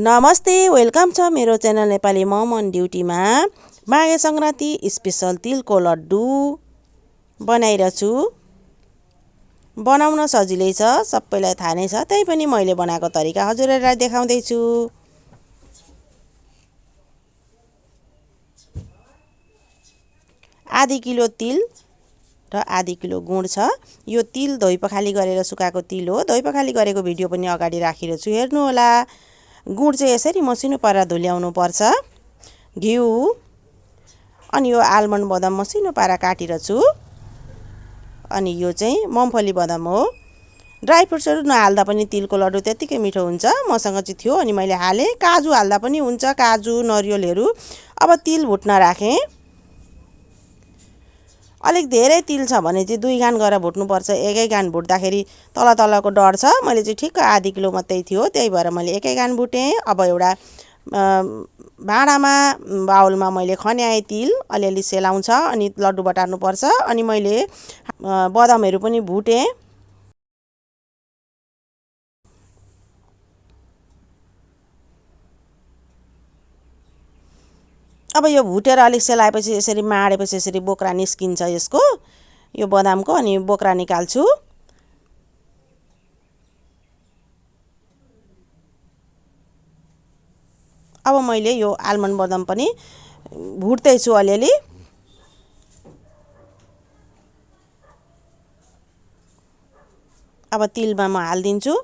नमस्ते, वेलकम छ मेरो च्यानल नेपाली मम अन ड्युटीमा। माघे सङ्क्रान्ति स्पेशल तिलको लड्डु बनाइरहेछु। बनाउन सजिलै छ, सबैलाई थाहा नै छ, त्यही पनि मैले बनाएको तरिका हजुरहरूलाई देखाउँदैछु। आधी किलो तिल र आधी किलो गुड छ। यो तिल धोइ पखाली गरेर सुकाएको तिल हो। धोइ पखाली गरेको भिडियो पनि अगाडि राखिरहेको छु, हेर्नु होला। गुड चाहिँ यसरी मसिनो पारेर धुल्याउनु पर्छ। घिउ अनि यो आलमन्ड बदाम मसिनो पारेर काटेर छु। अनि यो चाहिँ मुम्फली बदाम हो। ड्राई फ्रुट्सहरू नहाल्दा पनि तिलको लड्डु त्यतिकै मिठो हुन्छ। मसँग चाहिँ थियो अनि मैले हालेँ। काजु हाल्दा पनि हुन्छ, काजु नरिवलहरू। अब तिल भुट्न राखेँ। अलिक धेरै तिल छ भने चाहिँ 2 गान गरेर भुट्नुपर्छ। एकै गान भुट्दाखेरि तलको डर छ। मैले चाहिँ ठिक्क आधी किलो मात्रै थियो, त्यही भएर मैले एकै गान भुटेँ। अब एउटा भाँडामा बाउलमा मैले खन्याएँ तिल, अलिअलि सेलाउँछ अनि लड्डु बटार्नुपर्छ। अनि मैले बदामहरू पनि भुटेँ। अब यो भुटेर अलिक सेलाएपछि यसरी माडेपछि यसरी बोक्रा निस्किन्छ यसको, यो बदामको, अनि बोक्रा निकाल्छु। अब मैले यो आलमन्ड बदाम पनि भुट्दैछु अलिअलि। अब तिलमा म हालिदिन्छु।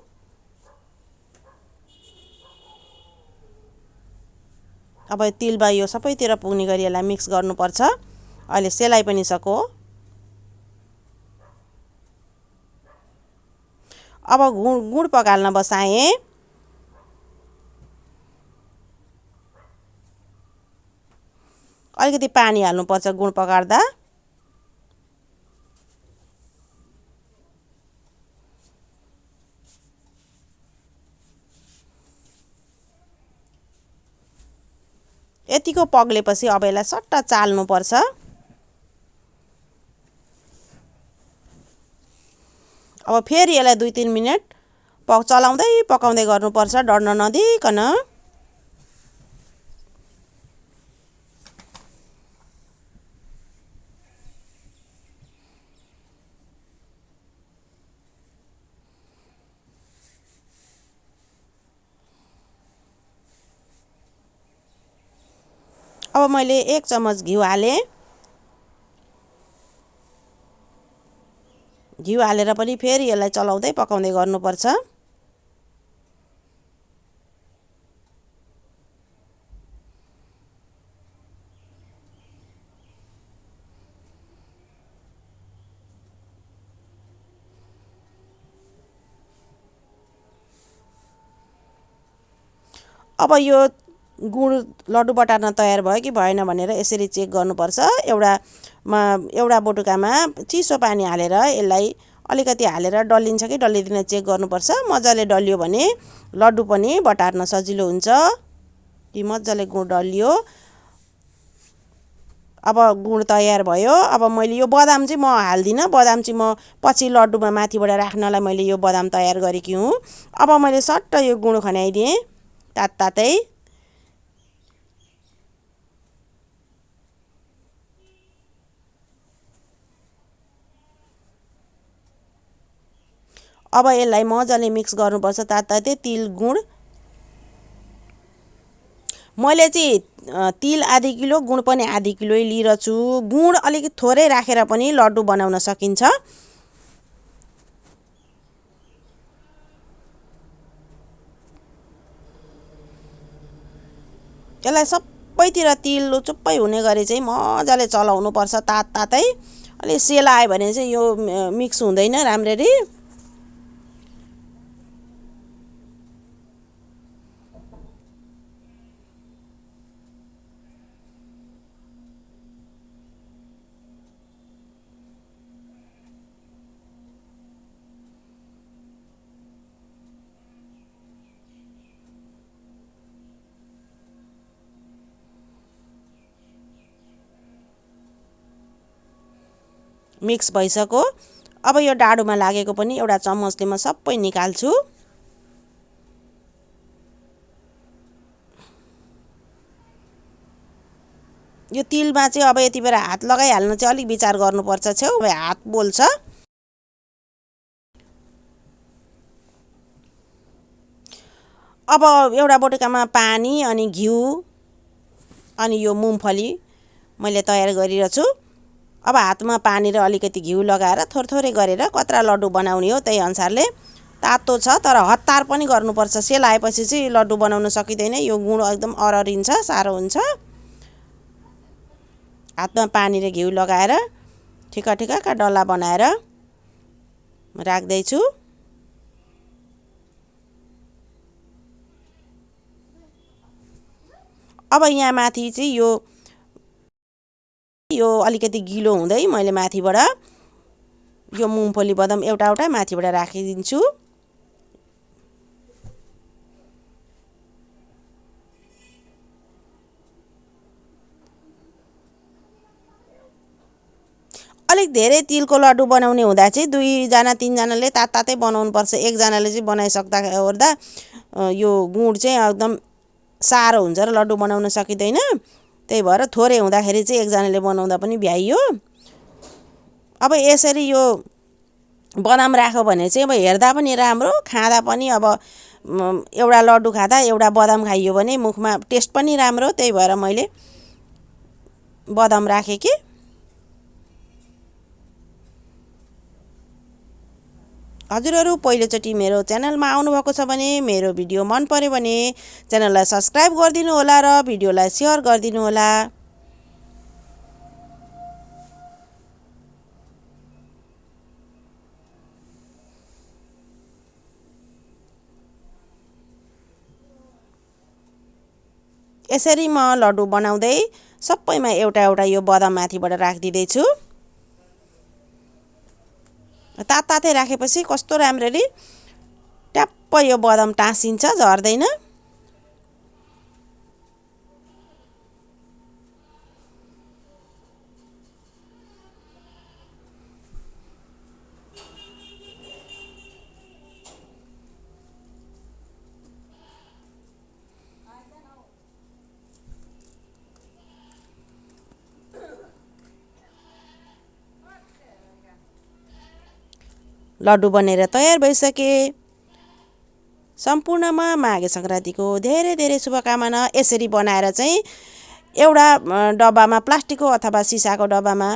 अब तिलमा यो सबैतिर पुग्ने गरी यसलाई मिक्स गर्नुपर्छ। अहिले सेलाइ पनि सको। अब गुड पकाल्न बसाएँ। अलिकति पानी हाल्नुपर्छ गुड पकार्दा। यतिको पग्लेपछि अब यसलाई सट्ट चाल्नुपर्छ। अब फेरि यसलाई 2-3 मिनट चलाउँदै पकाउँदै गर्नुपर्छ, डढ्न नदिइकन। अब मैले 1 चम्मच घिउ हालेँ। घिउ हालेर पनि फेरि यसलाई चलाउँदै पकाउँदै गर्नुपर्छ। अब यो गुड लड्डु बटार्न तयार भयो कि भएन भनेर यसरी चेक गर्नुपर्छ। एउटा बटुकामा चिसो पानी हालेर यसलाई अलिकति हालेर डल्लिन्छ कि डल्लिँदैन चेक गर्नुपर्छ। मजाले डल्लियो भने लड्डु पनि बटार्न सजिलो हुन्छ। कि मजाले गुड डल्लियो। अब गुड तयार भयो। अब मैले यो बदाम चाहिँ म हाल्दिनँ। बदाम चाहिँ म पछि लड्डुमा माथिबाट राख्नलाई मैले यो बदाम तयार गरेकी हुँ। अब मैले सट्ट यो गुड खन्याइदिएँ तातै। अब यसलाई मजाले मिक्स गर्नुपर्छ तातै तिल गुड। मैले चाहिँ तिल आधी किलो, गुड पनि आधी किलो लिइरहेछु। गुड अलिकति थोरै राखेर पनि लड्डु बनाउन सकिन्छ। यसलाई सबैतिर तिल चुप्पै हुने गरी चाहिँ मजाले चलाउनुपर्छ तातै। अलि सेलायो भने चाहिँ यो मिक्स हुँदैन राम्ररी। मिक्स भइसक्यो। अब यो डाडुमा लागेको पनि एउटा चम्मचले म सबै निकाल्छु। यो तिलमा चाहिँ अब यति बेला हात लगाइहाल्न चाहिँ अलिक विचार गर्नुपर्छ छेउमा हात बोल्छ। अब एउटा बटुकामा पानी अनि घिउ अनि यो मुङफली मैले तयार गरिरहेछु। अब हातमा पानी र अलिकति घिउ लगाएर थोरै गरेर कत्रा लड्डु बनाउने हो त्यही अनुसारले। तातो छ तर हतार पनि गर्नुपर्छ, सेलाएपछि चाहिँ लड्डु बनाउन सकिँदैन, यो गुड एकदम अररिन्छ, साह्रो हुन्छ। हातमा पानी र घिउ लगाएर ठिक्का डल्ला बनाएर राख्दैछु। अब यहाँ माथि चाहिँ यो अलिकति गिलो हुँदै मैले माथिबाट यो मुङफली बदाम एउटा माथिबाट राखिदिन्छु। अलिक धेरै तिलको लड्डु बनाउने हुँदा चाहिँ 2 जना 3 जनाले तातै बनाउनु पर्छ। एक जनाले चाहिँ बनाइसक्दा ओर्दा यो गुड चाहिँ एकदम साह्रो हुन्छ र लड्डु बनाउन सकिँदैन। त्यही भएर थोरै हुँदाखेरि चाहिँ एक जनाले बनाउँदा पनि भ्याइयो। अब यसरी यो बदाम राख्यो भने चाहिँ अब हेर्दा पनि राम्रो, खाँदा पनि अब एउटा लड्डु खाँदा एउटा बदाम खाइयो भने मुखमा टेस्ट पनि राम्रो। त्यही भएर मैले बदाम राखेँ कि। हजुरहरू पहिलोचोटि मेरो च्यानलमा आउनुभएको छ भने मेरो भिडियो मन पर्यो भने च्यानललाई सब्स्क्राइब गरिदिनु होला र भिडियोलाई सेयर गरिदिनु होला। यसरी म लड्डु बनाउँदै सबैमा एउटा यो बदाम माथिबाट राखिदिँदैछु। तातै राखेपछि कस्तो राम्ररी ट्याप्प यो बदाम टाँसिन्छ, झर्दैन। लड्डु बनेर तयार भइसके। सम्पूर्णमा माघे संक्रान्तिको धेरै शुभकामना। यसरी बनाएर चाहिँ एउटा डब्बामा प्लास्टिकको अथवा सिसाको डब्बामा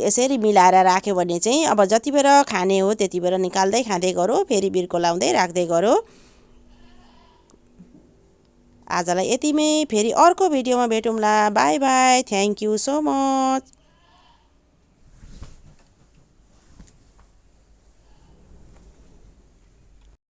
यसरी मिलाएर राख्यो भने चाहिँ अब जति बेर खाने हो त्यति बेर निकाल्दै खाँदै गरो, फेरि बिर्को लाउँदै राख्दै गरो। आजलाई यतिमै, फेरि अर्को भिडियोमा भेटौँला। Bye bye, thank you so much.